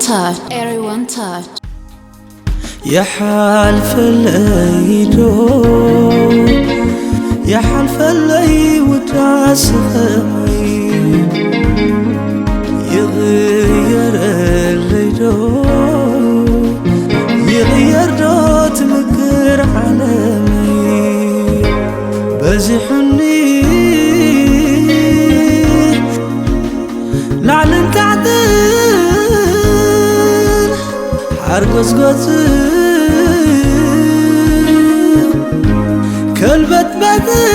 Touch. Everyone touch. يحلفلي دو يحلفلي وداس خمي يغير اللي دو يغير دو تمكر عالمي بزحني ላዕልን ታሕትን ሓርጎጽጎጽን ከልበትበትን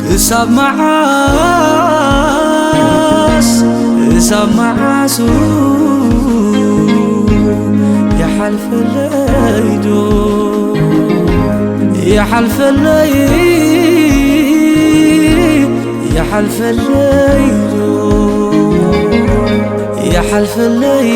ክሳብ መዓስ ክሳብ መዓሱ ይሓልፈለይ ዶ ይሓልፈለይ ይሓልፈለይ ዶ ይሓልፈለይ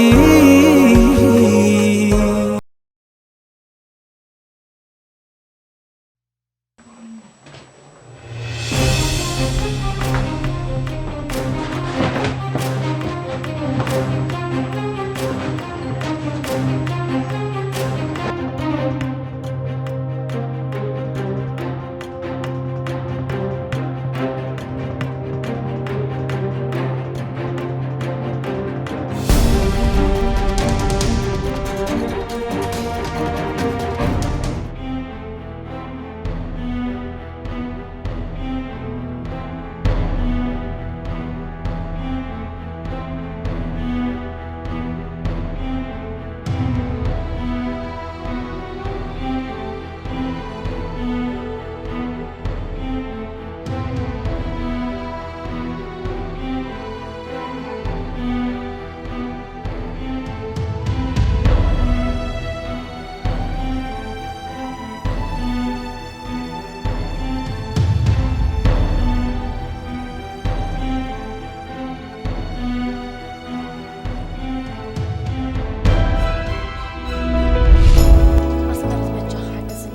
ኣስመረት በጃኻ ሓግዝኒ።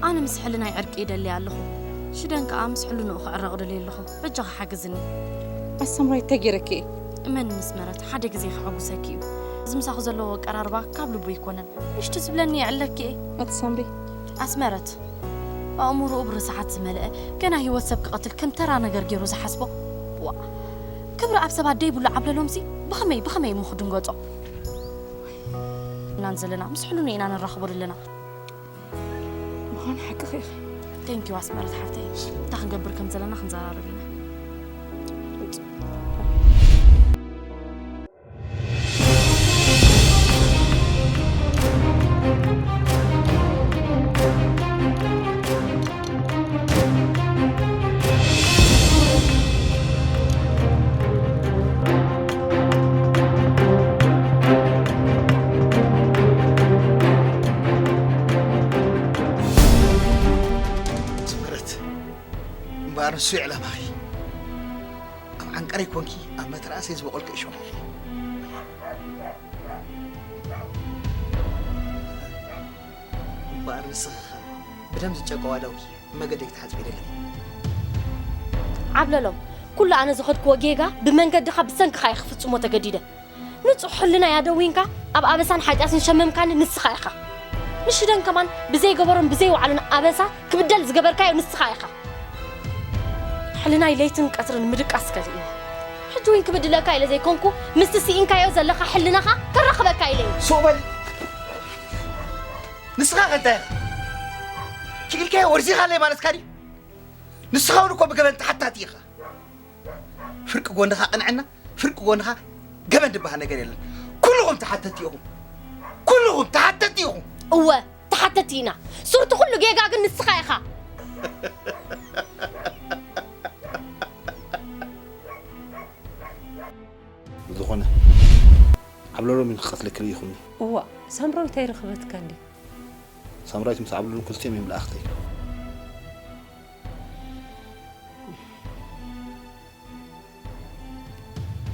ኣነ ምስ ሕልናይ ዕርቂ ይደሊ ኣለኹ። ሽደን ከኣ ምስ ሕልንኡ ክዕረቕ ደልየ ኣለኹ። በጃኻ ሓግዝኒ። ኣሰምራይ እንታይ ገይረኪ እየ? እመኒ ኣስመረት፣ ሓደ ግዜ ከሐጉሰኪ እዩ። እዚ ምሳኹ ዘለዎ ኣቀራርባ ካብ ልቡ ኣይኮነን። ምሽቲ ዝብለኒ የዕለኪ እየ። ኣቲ ሳምሪ። ኣስመረት፣ ኣእምሮኡ ብርስሓት ዝመልአ፣ ገና ህይወት ሰብ ክቐትል ከም ተራ ነገር ገይሩ ዝሓስቦ። ዋእ! ክብሪ ኣብ ሰባት ደይብሉ ዓብለሎምሲ ብኸመይ ብኸመይ እሞ ክድንገጾ? እናን ዘለና ምስ ሕልኑ ኢና ንራኸቦ ዘለና። ምዃኑ ሓቅኺ ኢኺ። Thank you ኣስመረት ሓፍተይ። እንታይ ክንገብር ከም ዘለና ክንዘራረብ ኢና። ስምረት እምበኣር ንሱ እዩ ዕላማኺ። ኣብ ዓንቀረይ ኮንኪ ኣብ መተርኣሰይ ዝበቖልኪ እሾኽ ኢኺ። እምበኣር ንስኺ ኸኣ ብደም ዝጨቀዋ ኣእዳውኪ ብመገደይ ክትሓጽቢ ኣይደለኺን። ዓብለሎም፣ ኩሉ ኣነ ዝኸድክዎ ጌጋ ብመንገድኻ ብሰንክኻ እየ ክፍጽሞ ተገዲደ። ንጹሕ ሕልናይ ኣደዊንካ ኣብ ኣበሳን ሓጢኣትን ሸመምካኒ ንስኻ ኢኻ። ንሽደን ከማን ብዘይገበሮን ብዘይወዓሎን ኣበሳ ክብደል ዝገበርካዮ ንስኻ ኢኻ። ሕልናይ ለይትን ቀትርን ምድቃስ ከሊእኒ። ሕጂ እውን ክብድለካ ኢለ ዘይኮንኩ ምስቲ ስኢንካዮ ዘለኻ ሕልናኻ ከራኽበካ ኢለ እየ። ሱቕ በል። ንስኻ ከ እንታይ ኢኻ? ክኢልካዮ ወርዚኻለይ ማለትካ ድዩ? ንስኻ እውን እኮ ብገበን ተሓታቲ ኢኻ። ፍርቂ ጎንኻ ቅንዕና፣ ፍርቂ ጎንኻ ገበን ዝበሃል ነገር የለን። ኩልኹም ተሓተቲ ኢኹም። ኩልኹም ተሓተቲ ኢኹም። እወ፣ ተሓተቲ ኢና። ሱርቲ ኩሉ ጌጋ ግን ንስኻ ኢኻ። ብዝኾነ ዓብለሎም እዩ ንክቐትለኪ ርኢኹኒ። እዋእ ሳምራዊት ኣይረኸበትካን ድያ? ሳምራዊት ምስ ዓብለሎም ክልቲኦም እዮም ለኣኽተይ።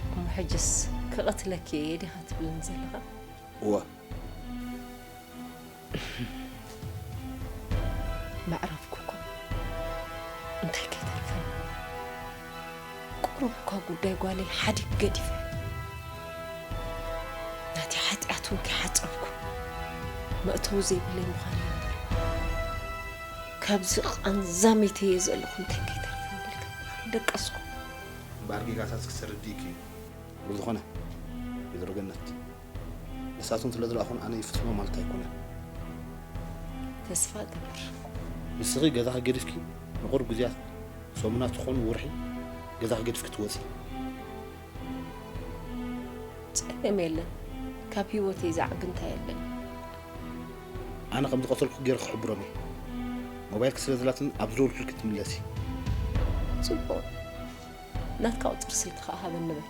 እሞ ሕጅስ ክቐትለኪ እየ ዲኻ ትብለኒ ዘለኻ? እወ። መዕረፍኩ እኮ እንታይ ከይተርፈኒ። ቁሩብ እኳ ጉዳይ ጓለይ ሓዲግ ገዲፈ። ቱንኪ ሓጸብኩ። መእተዊ ዘይብለይ ምዃን እዩ እምበር፣ ካብዚ ቃንዛ መይተየ ዘለኹ እንታይ ከይተርፈኒ ኢልካ ደቀስኩ። እምበኣር ጌጋታት ክተረድእኪ እዩ። ብዝኾነ፣ ወይዘሮ ገነት፣ ንሳቶም ስለ ዝለኣኹን ኣነ ይፍጽሞ ማለት ኣይኮነን። ተስፋ እገብር። ንስኺ ገዛኺ ገዲፍኪ ንቑሩብ ግዜያት፣ ሰሙናት ትኾኑ ወርሒ፣ ገዛኺ ገዲፍኪ ትወጺ። ጸገም የለን። ካብ ህይወተይ ዝዓቢ እንታይ ኣለኒ? ኣነ ከም ዝቐተልኩ ገይረ ክሕብሮም እየ። ሞባይልኪ ስለ ዘላትን ኣብ ዝደወልኩልኪ ትምለሲ። ጽቡቕ። ናትካ ቁጽሪ ስልኪ ከኣ ሃበኒ በል።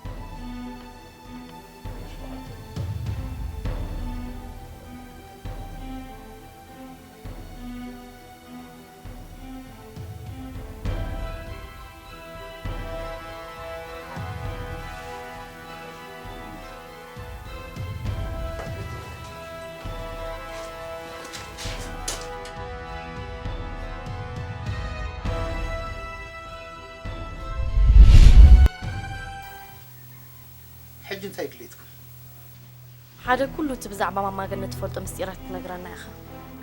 ሕጂ እንታይ ድሌትኩም? ሓደ ኩሉ እቲ ብዛዕባ ማማ ገነት ትፈልጦ ምስጢራት ክትነግረና ኢኻ።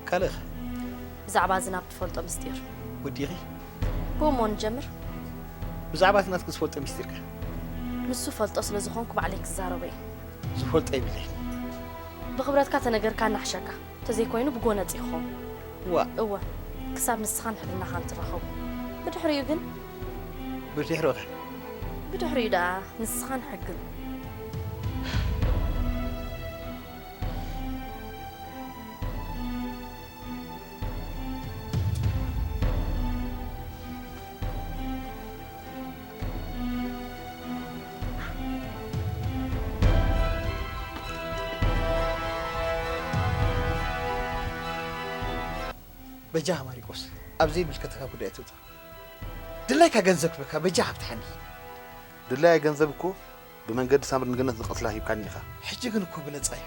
ካልእ ኸ? ብዛዕባ ዝናብ ትፈልጦ ምስጢር። ወዲኺ? ብእሞ ንጀምር። ብዛዕባ እቲ ናትኪ ዝፈልጦ ምስጢር ከ? ንሱ ፈልጦ ስለ ዝኾንኩ ባዕለይ ክዛረቦ እየ። ዝፈልጦ የብለይን። ብኽብረትካ ተነገርካ እናሕሸካ፣ ተዘይኮይኑ ብጎነጽ ይኸውን። ዋእ። እወ፣ ክሳብ ንስኻን ሕልናኻን ትራኸቡ። ብድሕሪኡ ግን? ብድሕሪኡ ኸ? ብድሕሪኡ ደኣ ንስኻን ሕግን። በጃኻ ማሪቆስ፣ ኣብ ዘይምልከተካ ጉዳይ ኣይትእቶ። ድላይካ ገንዘብ ክበካ፣ በጃኻ ፍትሓኒ። ድላየ ገንዘብ እኮ ብመንገዲ ሳምሪ ንገነት ዝቐትላ ሂብካኒ ኢኻ። ሕጂ ግን እኮ ብነጻ እዩ።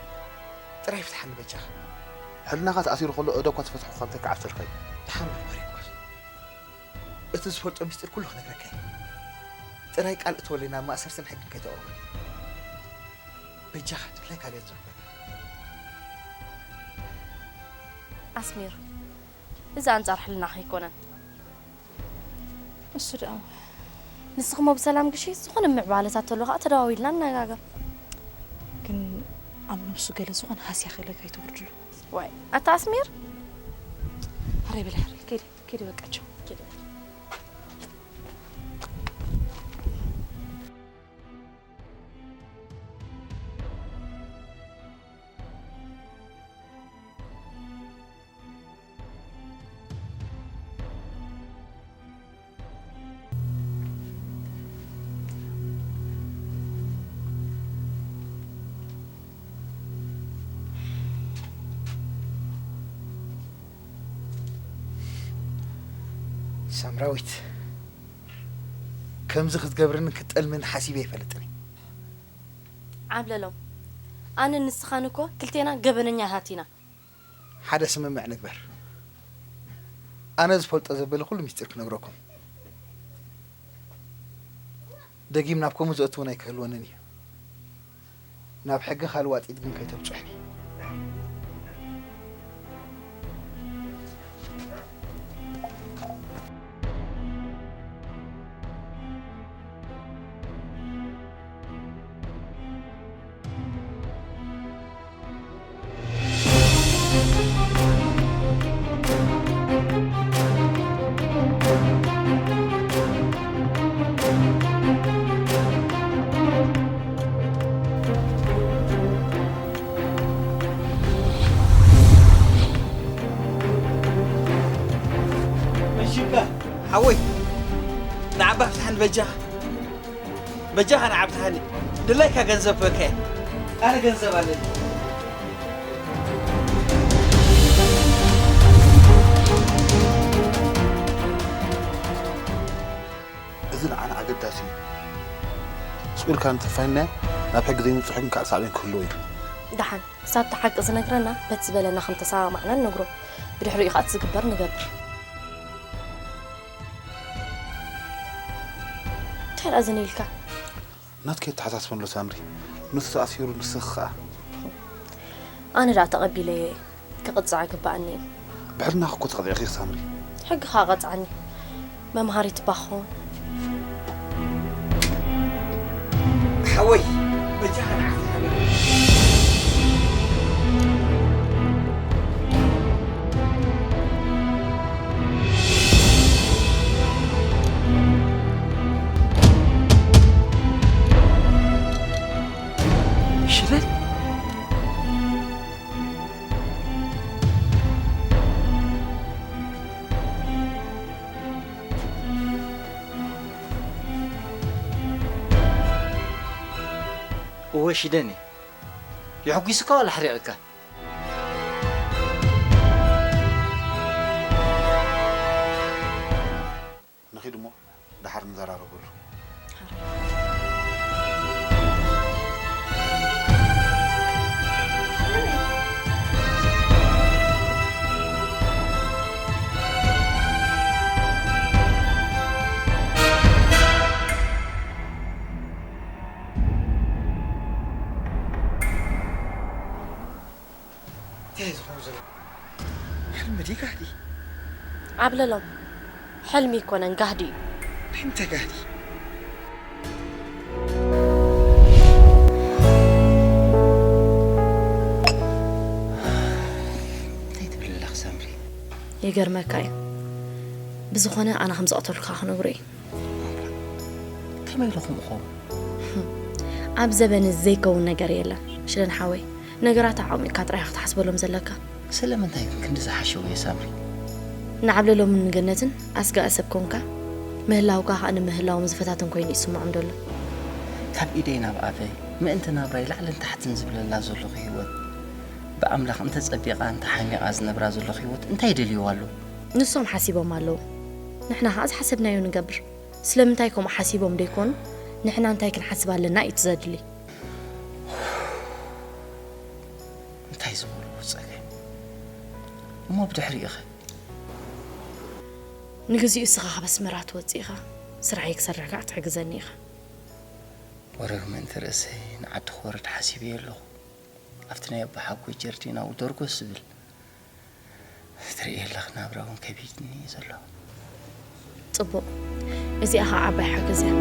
ጥራይ ፍትሓኒ በጃኻ። ሕልናኻ ተኣሲሩ ከሎ እደ እኳ ትፈትሖ እኳ እንተ ክዓብሰልካ እዩ። ደሓን በል ማሪቆስ። እቲ ዝፈልጦ ምስጢር ኩሉ ክነግረካ እየ። ጥራይ ቃል እተወለይ ናብ ማእሰርትን ሕግን ከይተቕርቦ። በጃኻ ድላይካ ገንዘብ ክበካ። ኣስሚር፣ እዚ ኣንጻር ሕልናኻ ኣይኮነን። እሱ ደኣ ንስኽሞ ብሰላም ግሺ፣ ዝኾነ ምዕባለታት ተሎ ኸዓ ተደዋዊልና ንነጋገር። ግን ኣብ ነብሱ ገለ ዝኾነ ሃስያ ክህለካ ኣይተውርድሉ። ዋይ፣ ኣታ ኣስሚር። ሕረይ በለ፣ ሕረይ። ከይደ፣ ከይደ በቃ፣ ቻው። ከይደ። ሳምራዊት፣ ከምዚ ክትገብርኒ ክትጠልምኒ ሓሲበ ኣይፈልጥን እየ። ዓብለሎም፣ ኣነን ንስኻን እኮ ክልቴና ገበነኛታት ኢና። ሓደ ስምምዕ ንግበር። ኣነ ዝፈልጦ ዘበለ ኩሉ ሚስጢር ክነግረኩም። ደጊም ናብ ከምኡ ዘእትውን ኣይክህልወንን እዩ። ናብ ሕጊ ካልእ ዋጢጥ ግን ከይተብጽሑኒ። መሽካ ሓወይ፣ ንዓባ ፍትሓን በጃኻ። በጃኻ ንዓብትሃኒ፣ ድላይካ ገንዘብ ክበካ እየ። ኣነ ገንዘብ ኣለኒ። እዚ ንዓና ኣገዳሲ እዩ። ስቕ ኢልካ እንተፋይናዮ፣ ናብ ሕጊ ዘይምብጽሖ ግን ካልእ ሳዕቤን ክህልዎ እዩ። ደሓን፣ ክሳብ እቲ ሓቂ ዝነግረና፣ በቲ ዝበለና ከም ተሰማማዕና ንነግሮ። ብድሕሪኡ ከኣ እቲ ዝግበር ንገብር። እንታይ ደኣ ዝን ኢልካ? ናትኪ ኣተሓሳስባ ኣሎ ሳምሪ። ንሱ ተኣሲሩ ንስኺ ኸኣ። ኣነ ደኣ ተቐቢለዮ እየ። ክቕጻዕ ግባኣኒ እዩ። ብሕልናኺ እኮ ተቐጺዕኺ ሳምሪ። ሕጊ ኸኣ ቀጽዓኒ። መምሃሪት እባ ክኸውን። ሓወይ፣ በጃኻ ንዓኺ ሓበረኒ። ሽደን? እወ ሽደን እየ። የሕጒስካ ዋላ ኣሕሪቕካ? ንኺድ እሞ ደሓር ንዘራረበሉ። እንታይ እዩ ዝኸውን ዘሎ? ሕልሚ ድዩ ጋህዲ? ዓብለሎም፣ ሕልሚ ኣይኮነን፣ ጋህዲ እዩ። እንታይ ጋህዲ? እንታይ ትብል ኣለኺ ሳምሪ? ይገርመካ እዩ። ብዝኾነ ኣነ ከም ዝቐተልኩኻ ክነግሮ እዩ። ከመይ ኢሉ ከምኡ ኸውን? ኣብ ዘበን እዚ ዘይከውን ነገር የለን። ሽደን ሓወይ፣ ነገራት ኣዕሚቕካ ጥራይ ክትሓስበሎም ዘለካ። ስለምንታይ ግን ክንዲ ዝሓሸው እየ ሳምሪ? ንዓብለሎምን ንገነትን ኣስጋኢ ሰብ ኮንካ፣ ምህላውካ ኸኣ ንምህላዎም ዝፈታተን ኮይኑ ይስምዖም ደሎ። ካብ ኢደይ ናብ ኣፈይ፣ ምእንቲ ናብራይ ላዕልን ታሕትን ዝብለላ ዘለኹ ህይወት፣ ብኣምላኽ እንተጸቢቓ እንተሓሚቓ ዝነብራ ዘለኹ ህይወት እንታይ ይደልይዋ ኣለዉ? ንሶም ሓሲቦም ኣለዉ። ንሕና ኸኣ ዝሓሰብናዮ ንገብር። ስለምንታይ ከምኡ ሓሲቦም ደይኮኑ? ንሕና እንታይ ክንሓስብ ኣለና እዩ እቲ ዘድሊ። እንታይ ዝበልዎ ጸገም? እሞ ብድሕሪኡ ኸ? ንግዚኡ እስኻ ካብ ኣስመራ ትወጽእ ኢኻ። ስራሐይ ክሰርሕ ከኣ ክትሕግዘኒ ኢኻ። ወረግ ምእንቲ ርእሰይ ንዓዲ ክወርድ ሓሲበዮ ኣለኹ። ኣብቲ ናይ ኣቦሓጎይ ጀርዲን ኣብኡ ደርጎስ ዝብል። ትርእዮ ኣለኺ ናብራ እውን ከቢድኒ እዩ ዘሎ። ጽቡቕ። እዚኣ ኸኣ ዓባይ ሓገዝ እያ።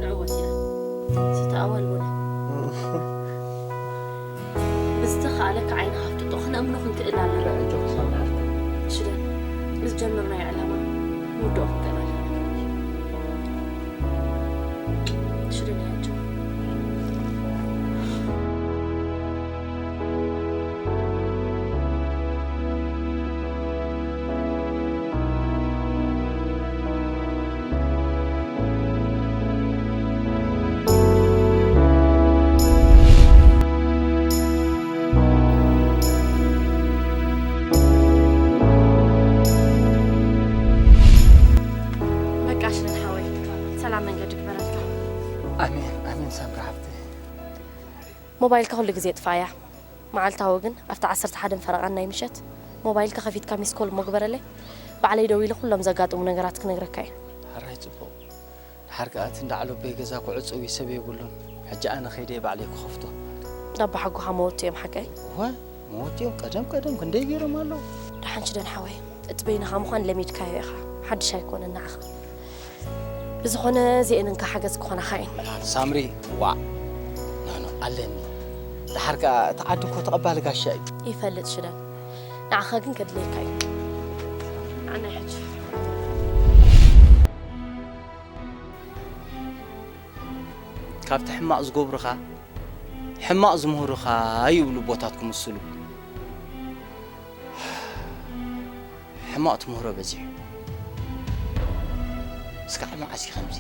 ንዕወት ኢና። ዝተኣዋል ወደ ብዝተኻእለካ ዓይንኻ ኣፍጥጦ፣ ክነእምኖ ክንክእል ኣለና። ኣጆኺ ሳምሪ ሓፍተይ። ሽደን፣ ንዝጀመርናዮ ዕላማ ንውድኦ ክንክእል ኣለና። ሽደን፣ ኣጆኺ። ሞባይልካ ኩሉ ግዜ ጥፋያ። መዓልታዊ ግን ኣብቲ ዓሰርተ ሓደን ፈረቓን ናይ ምሸት ሞባይልካ ከፊትካ ሚስኮል እሞ ግበረለይ። ባዕለይ ደዊለ ኩሎም ዘጋጥሙ ነገራት ክነግረካ እየ። ሕራይ ጽቡቕ። ድሓር ከኣ እቲ እንዳ ዓሎበይ ገዛ ክዕጽው እዩ፣ ሰብ የብሉን። ሕጂ ኣነ ከይደ ባዕለይ ክኸፍቶ። ኣባ ሓጎኻ መወቱ እዮም ሓቀይ? እወ፣ መወቱ እዮም። ቀደም ቀደም ክንደይ ገይሮም ኣለዉ። ደሓን ሽደን ሓወይ፣ እቲ በይንኻ ምዃን ለሚድካዮ ኢኻ። ሓድሽ ኣይኮነን ንዓኻ። ብዝኾነ እዚኤን እንካ ሓገዝ ክኾናኻ እየን። ሳምሪ፣ ዋዕ። ኖ፣ ኖ፣ ኣለኒ። ድሓር ከኣ እቲ ዓዲ እኮ ተቐባሊ ጋሻ እዩ። ይፈልጥ ሽደን። ንዓኻ ግን ከድልየካ እዩ። ንዓናይ ሕጂ። ካብቲ ሕማቕ ዝገብሩኻ፣ ሕማቕ ዝምህሩኻ ይብሉ ኣቦታትኩም ምስሉ። ሕማቕ ትምህሮ በዚሑ። እስካዕ መዓስ እዩ ከምዚ?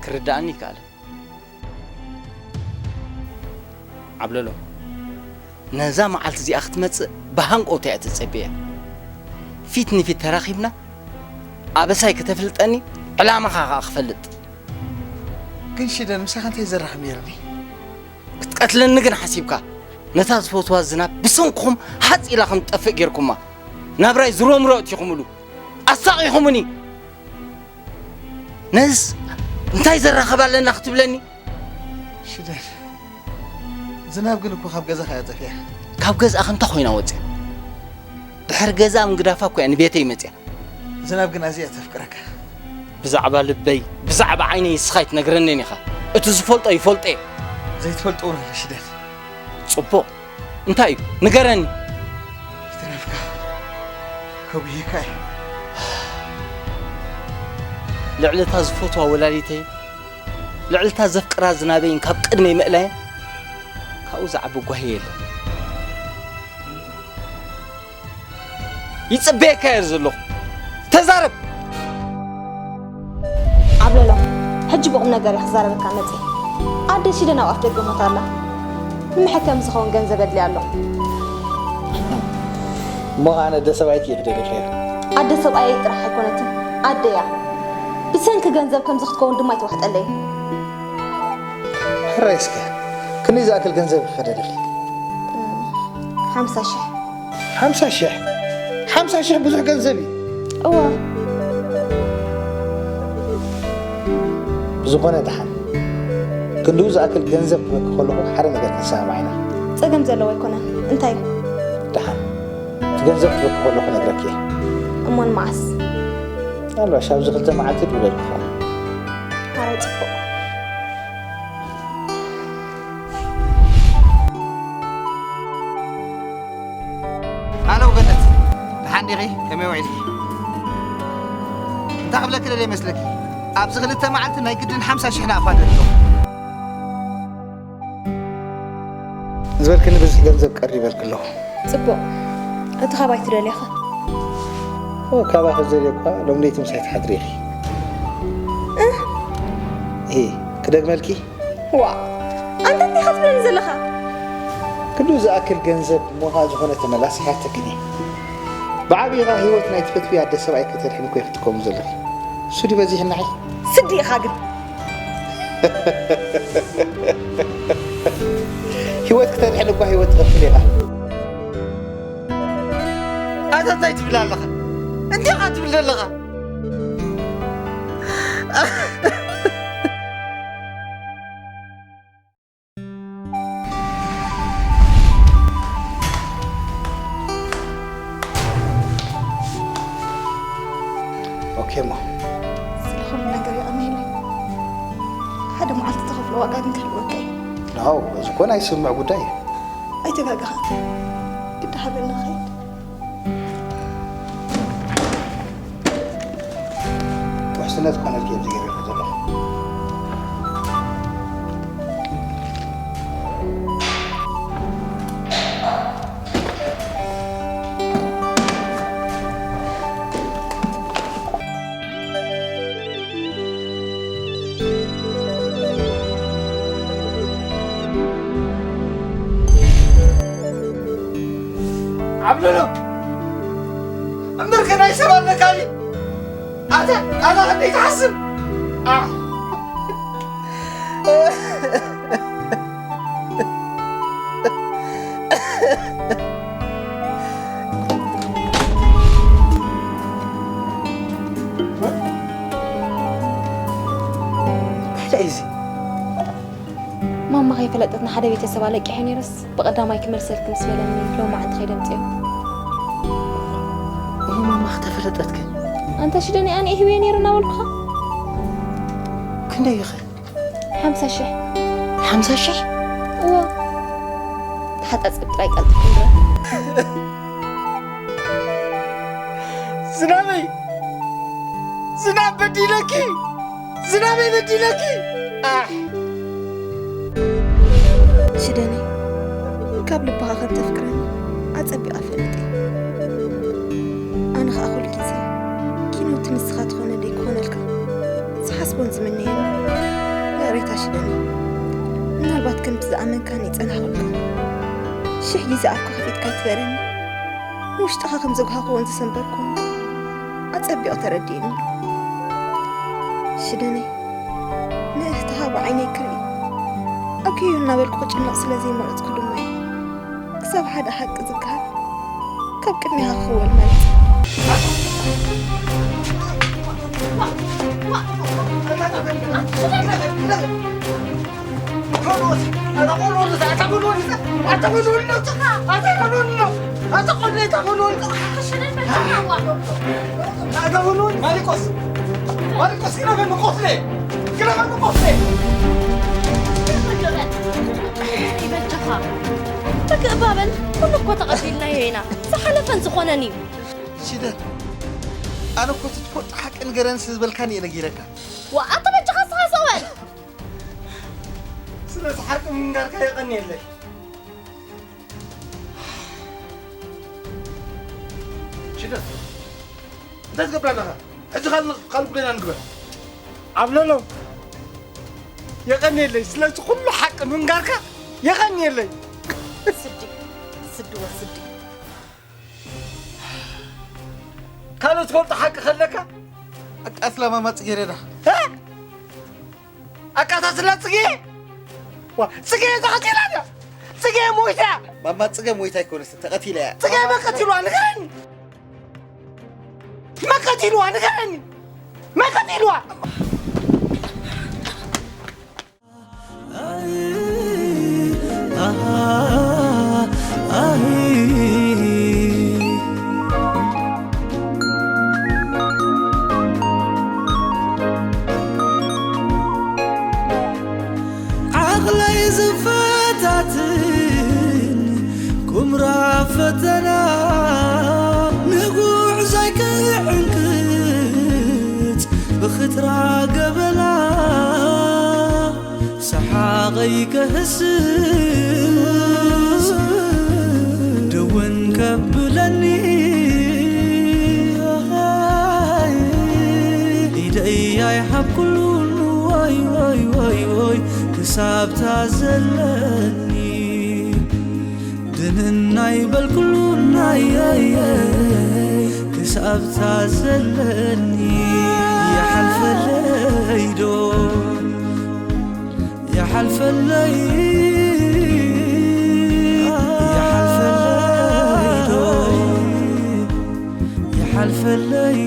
ክርድኣኒ ይከኣል። ዓብለሎ፣ ነዛ መዓልቲ እዚኣ ክትመጽእ ብሃንቀውታ እየ ተጸብያ። ፊት ንፊት ተራኺብና ኣበሳይ ከተፍልጠኒ፣ ዕላማኻ ኸኣ ክፈልጥ። ግን ሽደን ምሳኻ እንታይ ዘራኽብ ነይርኒ? ክትቀትለኒ ግን ሓሲብካ። ነታ ዝፈትዋ ዝናብ ብሰንክኹም ሃጽ ኢላ ከም ትጠፍእ ጌርኩማ። ናብራይ ዝሮምሮ እቲኹምሉ። ኣሳቒኹምኒ። ነስ እንታይ ዘራኸብ ኣለና ክትብለኒ? ሽደን፣ ዝናብ ግን እኮ ካብ ገዛኻ እያ ጠፊኣ። ካብ ገዛኻ እንታይ ኮይና ወፅያ? ድሕሪ ገዛ ምግዳፋ እኮ እያ ንቤተይ መፅያ። ዝናብ ግን ኣዝያ እያ ተፍቅረካ። ብዛዕባ ልበይ፣ ብዛዕባ ዓይነይ ንስኻ ኣይትነግረንን ኢኻ። እቲ ዝፈልጦ ይፈልጦ እየ። ዘይትፈልጦ እውን ኣሎ ሽደን። ፅቡቕ። እንታይ እዩ? ንገረኒ። ይትረፍካ። ከጉህየካ እየ። ልዕሊ እታ ዝፈትዋ ወላዲተይን ልዕሊ እታ ዘፍቅራ ዝናበይን ካብ ቅድመይ ምእላየን ካብኡ ዝዓቢ ጓሂ የለን። ይጽበየካ እየ ዘለኹ። ተዛረብ። ዓብለሎም፣ ሕጂ ብቑም ነገር እየ ክዛረበካ መጽየ። ኣደ ሽደን ኣብ ኣፍ ደገ ሞታ ኣላ። ንመሐከሚ ዝኸውን ገንዘብ የድልያ ኣሎ። እሞ ኣነ ኣደ ሰብኣይኪ እየ ክደልየኪ እየ። ኣደ ሰብኣየይ ጥራሕ ኣይኮነትን፣ ኣደያ። ብሰንኪ ገንዘብ ከምዚ ክትከውን ድማ ኣይተዋሕጠለይን። ሕራይ እስከ፣ ክንደይ ዝኣክል ገንዘብ ክኸደልኺ? ሓምሳ ሽሕ። ሓምሳ ሽሕ? ሓምሳ ሽሕ ብዙሕ ገንዘብ እዩ። እዋ። ብዝኾነ ደሓን፣ ክንድኡ ዝኣክል ገንዘብ ክህበኪ ከለኹ ሓደ ነገር ክንሰማማዕ ኢና። ጸገም ዘለዎ ኣይኮነን። እንታይ እዩ? ደሓን፣ እቲ ገንዘብ ክህበኪ ከለኹ ነግረኪ እየ። እሞ ንመዓስ? ምናልባሽ ኣብዚ ክልተ መዓልቲ ድውለልኪ ኸውን። ሓራይ ጽቡቕ። ሃሎ ገነት፣ ደሓን ዲኺ? ከመይ ውዒልኪ? እንታይ ክብለኪ ደልየ መስለኪ? ኣብዚ ክልተ መዓልቲ ናይ ግድን ሓምሳ ሽሕ ናቕፋ ደልዮ። ዝበልክኒ ብዙሕ ገንዘብ ቀሪበልኪ ኣለኹ። ጽቡቕ። እቲ ካባይ ትደልዮ ኸ? ኦ፣ ካባኺ ዝደልዮ እኳ ሎሚ ለይቲ ምሳይ ትሓድሪ ኢኺ። እ? እ፣ ክደግመልኪ? ዋእ፣ ኣንታ እንታይ ኢኻ ትብለኒ ዘለኻ? ክንድኡ ዝኣክል ገንዘብ እሞ ኸኣ ዝኾነ ተመላስ ኣይሓተክን እየ። ብዓቢኡ ኸኣ ህይወት ናይ ትፈትውዮ ኣደ ሰብኣይ ከተድሕኒ እኮ ኢኺ ትከውን ዘለኺ። እሱ ድዩ በዚሕናኺ? ስዲ ኢኻ ግን። ህይወት ክተድሕን እኳ ህይወት ትኸፍል ኢኻ። ኣታ እንታይ ትብል ኣለኻ? እንታይ ኢኻ ትብል ዘለኻ? ኦኬ፣ እሞ ስለ ኩሉ ነገር የቐንየለይ። ሓደ መዓልቲ ትኸፍሎ ዋጋ ግን ክህልወካ እዩ። ናው፣ እዚ እኮ ናይ ስምዕ ጉዳይ እዩ። ኣይተጋግኻ። ግዳ ሃበልና ኸይድ። ውሕስነት ኮነልኪ ኣብዚ ገይረልኪ ዘለኹ። ዓብለሎ፣ እምበርከ ናይ ሰብ ኣለካ ድዩ? ኣታ፣ ኣታ ክንደይ ትሓስብ? ኣ። ፈለጠት ንሓደ ቤተሰብ ኣለቂሐ ነይረስ ብቐዳማይ ክመልሰልኪ ምስ በለኒ ሎማዓንቲ ከይደ ምፅኦ። እሞ ማማ ክተፈለጠትኪ? ኣንታ ሽደኒ ኣነ ሂበዮ ነይረ እናበልኩኻ። ክንደይ ኢኺ? ሓምሳ ሽሕ። ሓምሳ ሽሕ? እዎ። ተሓጻጸብ ጥራይ ቀልጥፍ ንብረት። ዝናበይ! ዝናብ በዲለኪ! ዝናበይ በዲለኪ! ኣሕ! ሽደነይ፣ ካብ ልብኻ ከም ተፍቅረኒ ኣጸቢቐ እፈልጥ እየ። ኣነ ኸኣ ኩሉ ግዜ ኪኖቲ ንስኻ ትኾነለይ ክኾነልካ ዝሓስቦን ዝምነዮን ይቕሬታ ሽደኒ። ምናልባት ከምቲ ዝኣመንካኒ ይጸናሕኩልካ። ሽሕ ግዜ ኣፍካ ከፊትካ ኣይትበለኒ። ንውሽጥኻ ከም ዘጉሃኽዎን ዝሰንበርኩዎን ኣጸቢቑ ተረዲእኒ። ሽደነይ፣ ንእህትኻ ብዓይነይ ክርኢ ኣጉህዩ እናበልኩ ክጭነቕ ስለ ዘይመረጽኩ ድማ እየ። ክሳብ ሓደ ሓቂ ዝከሃል ካብ ቅድሜኻ ክኽወል መረጽ። ማሪቆስ፣ ማሪቆስ፣ ግረፈኒ ቆስለ፣ ግረፈኒ ቆስለ። ይበጃኻ። በቃ እባ በል፣ ኩሉ እኮ ተቐቢልናዮ ኢና። ዝሓለፈን ዝኾነን እዩ። ሽደን፣ ኣነ እኮ እቲ ትፈልጦ ሓቂ ንገረኒ ስለ ዝበልካኒ እየ ነጊረካ። ዋ፣ ኣታ በጃኻ ንስኻ ስቕ በል። ስለዚ ሓቂ ምንጋርካ የቐንየለይ። ሽደን፣ እንታይ ትገብር ኣለኻ? ሕጂ ካል-፣ ካልእ ጉዳይና ንግበር። ዓብለሎም፣ የቐንየለይ ስለዚ ኩሉ ሓቂ ምንጋርካ፣ የቐንየለይ። ስዲ፣ ስዲ ወስዲ። ካልእ ትፈልጦ ሓቂ ከለካ? ኣቃትላ ማማ ጽጌረዳ። እ? ኣቃታትላ ጽጌ? ዋ፣ ጽጌ ተቐቲላ ድያ? ጽጌ ሞይታ? ማማ ጽጌ ሞይታ ኣይኮነስ፣ ተቐቲላ እያ። ጽጌ መን ቀቲልዋ ንገረኒ። መን ቀቲልዋ ንገረኒ። መን ቀቲልዋ? ዓቕለይ ዝፈታትን ቁምራ ፈተና ንጉዕዞይ ክዕንቅጽ ብኽትራ ገበላ ሰሓቐይ ከህስስ ደወን ከብለኒ ኢደይ ኣይሃብኩሉን ወይ ወይ ወይ ወይ ክሳብታ ዘለኒ ድንናይ በልኩሉ ናየየ ክሳብታ ዘለኒ ይሓልፈለይ ዶ ይሓልፈለይ ይሓልፈለይ ዶ ይሓልፈለይ